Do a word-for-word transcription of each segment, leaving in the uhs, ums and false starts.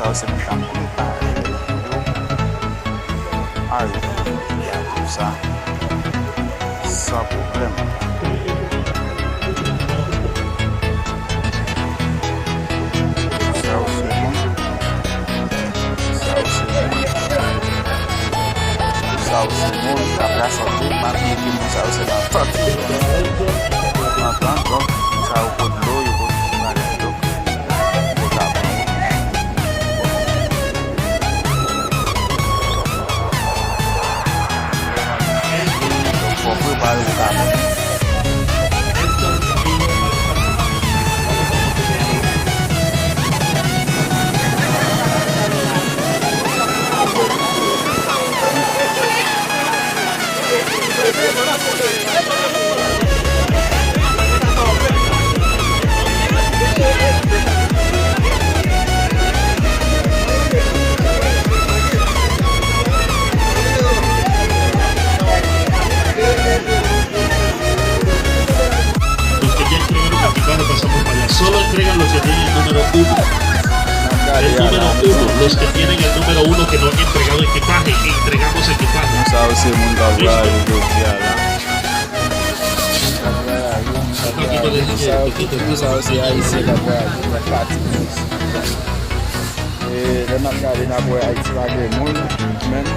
Sa yo se moun k ap prepare yo. Ay, jodi a tou sa san pwoblèm. Sa yo se moun. Sa yo se moun. Sa yo se moun k ap lasante, m ap di ke moun sa yo se nan tant yo. Nan tant, donk, moun sa yo pot dlo, yo pot bagay, donk, yo ka pran wout. Donk, fò w prepare pou w ka pran. Los que ya entregaron equipaje, pasamos para allá. Solo entregan los que tienen el número uno. El número uno, los que tienen el número uno que no han entregado equipaje, entregamos equipaje. Sa yo se moun k ap vwayaje jodi a la. Sa yo se ayisyen k ap vwayaje, k ap pati. E lè n ap gade, n ap wè Ayiti pa gen moun menm.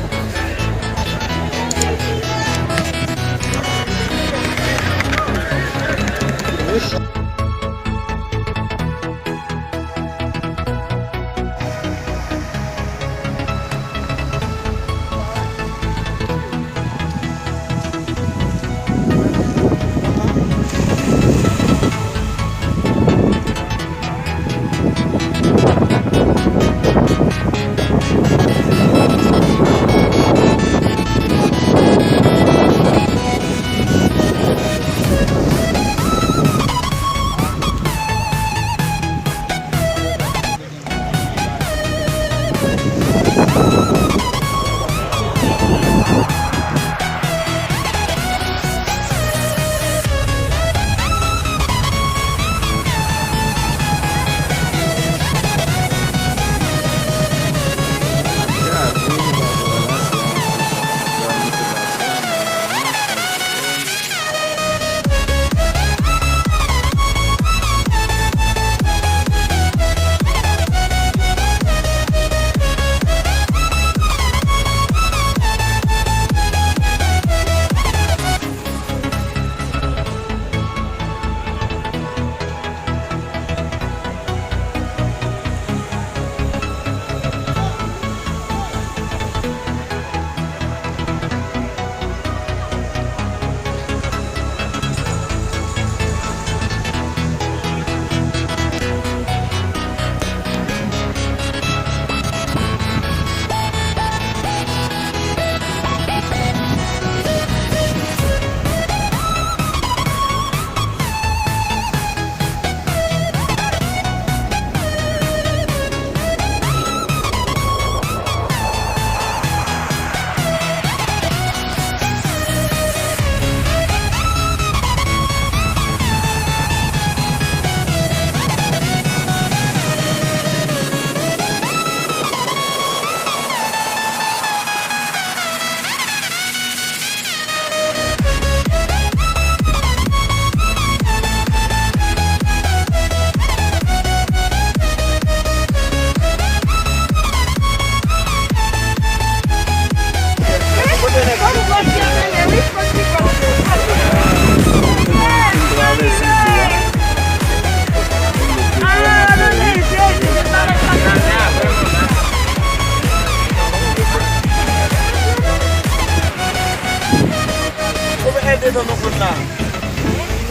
Ou vle èd dedan nou konn la.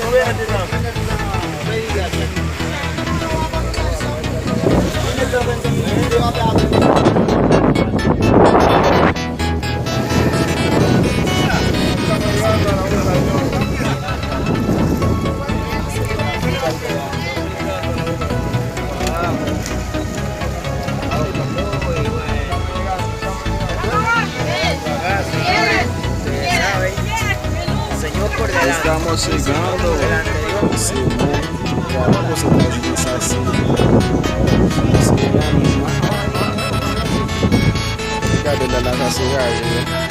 Ou vle èd dedan. Estamos llegando. Ese monte, ya vamos a terminar. Gade la, la, sa se raje, wi.